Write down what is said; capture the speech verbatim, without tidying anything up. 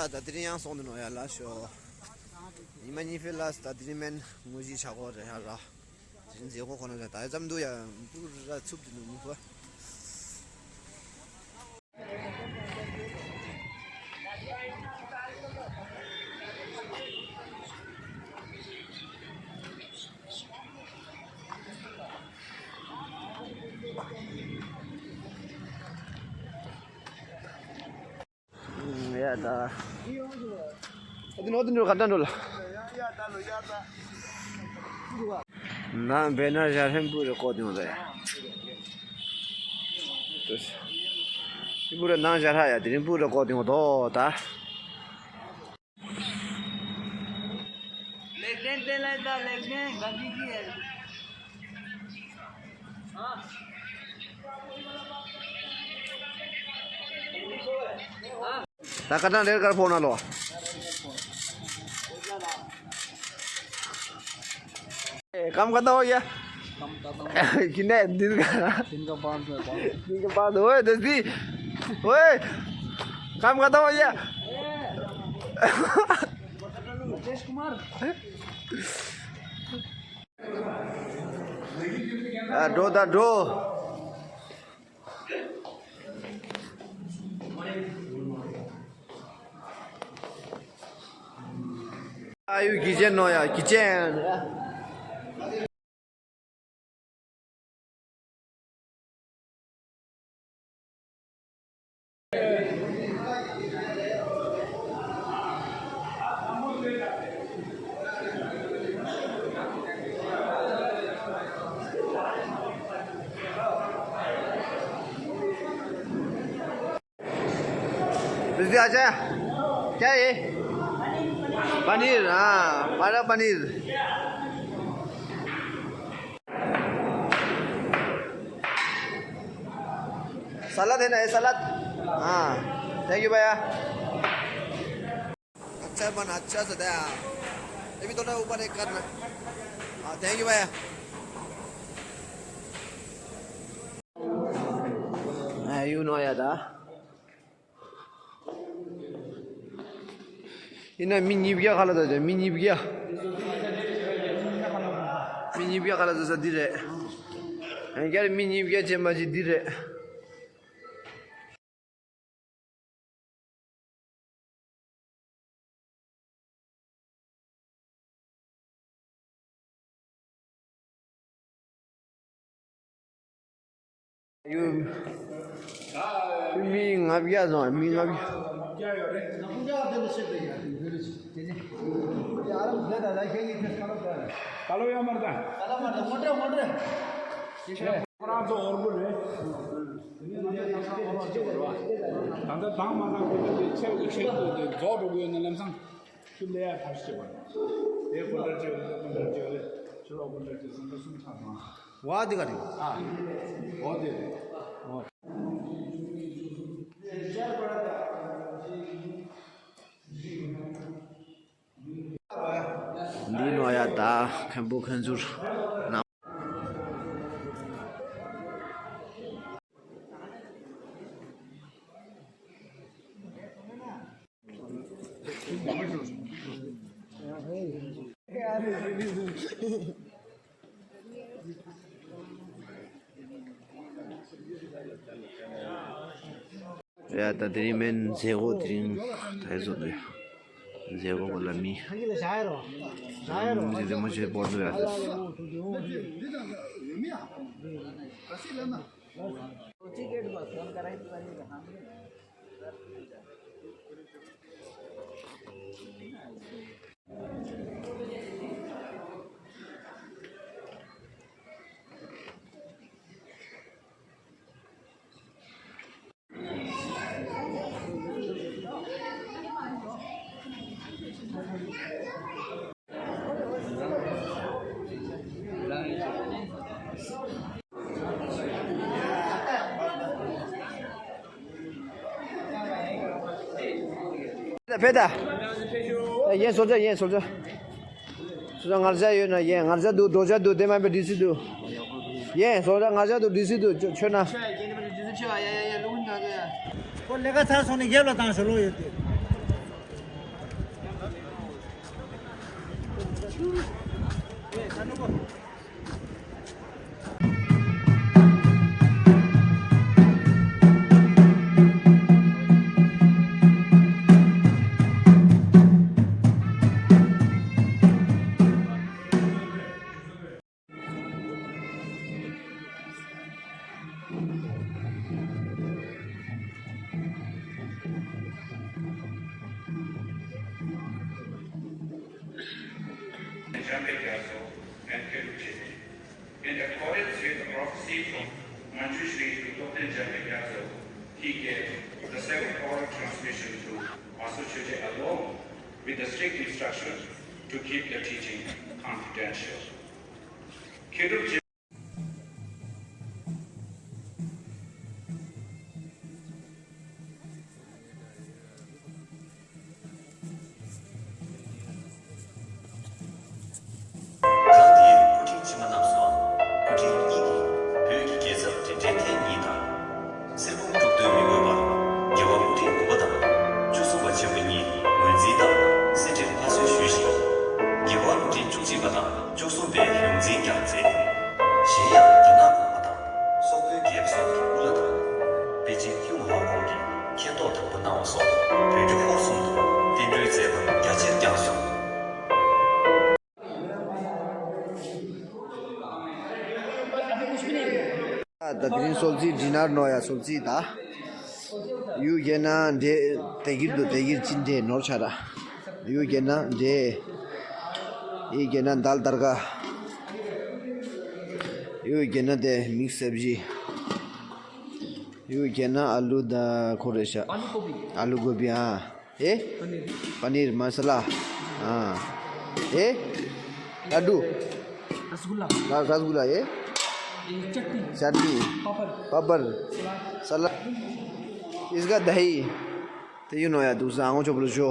ད་དེ་རིང་ཡང་སོང་དུ་ནོ་ཡ་ལ་ཤོ། ཉི་མ་གཉིས་ཕེ་ལ་ད་དེ་རིང་མེན་དངོས་གཞི་ཆག་གོ་རེ་ཡ་ར། དེ་རིང་མཛེས་གོ་ཁོ་ན་ད་ད་ཙམ་དུ་ཡ་འབུ་ར་ཚུབ་དུ་ནུ་མུ་ཕ། ཡ་ད། ཨ་ཏི་ནོ་ཏི་ནོ་ག་ད་འགྲོ་ལ། ནང་བེ་ན་ཞར་ཧན་པུ་རེ་ཀོ་ཏི་ཡོང་ཟེ། ཏི་པུ་ར་ནང་ཞར་ཧ་ཡ་དེ་རིང་པུ་རེ་ཀོ་ཏི་ཡོང་དོ་ད། ལེགས་ལྡན་བསྟན་ལ་ད་ལེགས་ལྡན་ག་གི་གི་ཡ། ད་ཀ་ཏང་རེར་ཀར་ཕོག་ན་ལོ། ཨེ་ཀམ་ཀ་ཏང་ཡ། ཀམ་ཀ་ཏང་། ཀི་ནེ་དིན་ཀ། དིན་ཀ་པང་ཟེར་པང་། དིན་ཀ་པང་ཟེར་ཝེ་དེ་སི། ཝེ། ཀམ་ཀ་ཏང་ཡ། ར་ཇེཤ་ཀུ་མར། ཨ་འགྲོ་ད་འགྲོ། ཨ་ཡུ་གི་ཅན་ནོ་ཡ་གི་ཅན། ऋषि आजा। क्या है? पनीर, हाँ, पालक पनीर। सलाद है ना, ये सलाद? हाँ, थैंक यू भैया। अच्छा बन, अच्छा से दे। ये भी थोड़ा ऊपर एक करना। हाँ, थैंक यू भैया। हाँ, यू नो यार। ཡིན་ན་མི་ཉིས་བརྒྱ་ཁ་ལ་ད་ཅེ་མི་ཉིས་བརྒྱ། མི་ཉིས་བརྒྱ་ཁ་ལ་ད་ས་འདི་རེད། ཡང་བསྐྱར་མི་ཉིས་བརྒྱ་ཅན་པ་ཅིག་འདི་རེད། ཡོད། མི་ལྔ་བརྒྱ་ཙམ་མི་ལྔ་བརྒྱ། ཁ་ལོ་ཡ་མར་ད། ཁོ་རང་ཚོ་འོར་བུ་རེད། ད་ལྟ་དང་མ་དང་གོ་ཐོས་དེ་ཆེ་བ་ཆེ་བ་དེ་རྫོགས་འགྲོ་གི་ཡོད་ན་ལམ་སང་ཁྱོད་ལས་ཡ་ཐར་ཤེས་པ་རེད། དེ་གོ་འདྲ་ཆེ་བ་རེད། གོ་འདྲ་ཆེ་བ་རེད། ཁྱོད་ལ་གོ་འདྲ་ཆེ་སོང་ད་གསུམ་ཆགས་སོང་། ཝ་དེ་ག་རེད། ཨ། འོ་དེ་རེད། འོ། འདི་ནོ་ཡ་ད་མཁན་པོ་མཁན་ཟུར་ན། ཡ་ད་དེ་རིང་མེན་མཛད་སྒོ་དེ་རིང་ད་ཡ་བཟོ་འདུག་ཡ། མཛད་སྒོ་གོ་ལ་མི་མི་རེ་མོ་ཆེ་བོར་འདུག་ཡ། ཕེ་ད། ཡེན་སོ་ཅ་ཡེན་སོ་ཅ། སོ་ཅ་ངར་ཅ་ཡོད་ན་ཡེན་ངར་ཅ་འདུག་རྡོ་ཅ་འདུག་དེ་མ་པའི་ཌི་སི་འདུག་ཡེན་སོ་ཅ་ངར་ཅ་འདུག་ཌི་སི་འདུག་ཆོད་ན། ཁོ་ལས་ཀ་ཚར་སོང་ནས་རྒྱབ་ལ་བཏང་ཞོ་ལོ་ཡོད་དེ། Jambe Gyatso and Kedu Chedi. In accordance with the prophecy from Manjushri to Tokten Jambe Gyatso, he gave the seven oral transmission to Aso Choje alone with the strict instruction to keep the teaching confidential. Kedu གང་དེའི་སྐུ་ཕྲེང་ཕྱི་མ་རྣམས་སུའང་སྐུ་ཕྲེང་གཉིས་ཀྱིས་བོད་ཀྱི་རྒྱལ་ཚབ་དེ་འདྲའི་ཐེངས་གཉིས་དང་། གསེར་བུམ་དཀྲུག་འདོད་མི་དགོས་པར་རྒྱལ་བ་སྐུ་ཕྲེང་དགུ་པ་དང་བཅུ་གསུམ་པ་ཆེན་པོ་གཉིས་ངོས་འཛིན་དང་གསེར་ཁྲིར་མངའ་གསོལ་ཞུས་ཤིང་། རྒྱལ་བ་སྐུ་ཕྲེང་བཅུ་གཅིག་པ་དང་བཅུ་གསུམ་པའི་ཡོངས་འཛིན་ཀྱང་མཛད། གཞན་ཡང་རྒྱ་ནག་གོང་མ་དང་སོག་པོའི་རྒྱལ་པོ་སོགས་ཀྱི་དབུ་བླ་དང་པེ་ཅིང་ཁྱུང་ཧའོ་ཁོང་གིས་མཁྱེན་རྟོགས་དམ་པོ་གནང་བ་སོགས་བོད་རྒྱ་ཧོར་གསུམ་དུ་བསྟན་འགྲོའི་མཛད་པ་རྒྱ་ཆེར་བསྐྱངས་སོ། ད་དེ་རིང་སོལ་རྩིས་འབྲི་ནར་ནོ་ཡ་སོལ་རྩིས་ད། ཡུ་གེ་ན་འདྲེ་དེ་གིར་དུ་དེ་གིར་ཅི་འདྲེ་ནོར་ཆ་ར། ཡུ་གེ་ན་འདྲེ། ཡི་གེ་ན་དལ་དར་ག། ཡུ་གེ་ན་དེ་མིག་སེབ་ཇི། ཡུ་གེ་ན་ཨ་ལུ་ད་ཁོ་རེ་ཤ། आलू गोभी। आलू गोभी हाँ। ए पनीर। पनीर मसाला। हाँ। ए लड्डू। रसगुल्ला। रा- रसगुल्ला ए। ये चटनी। चटनी। पापड़। पापड़। सलाद। सलाद। इसका दही। तो यू नो यार दूसरा आंगो चोपलो जो।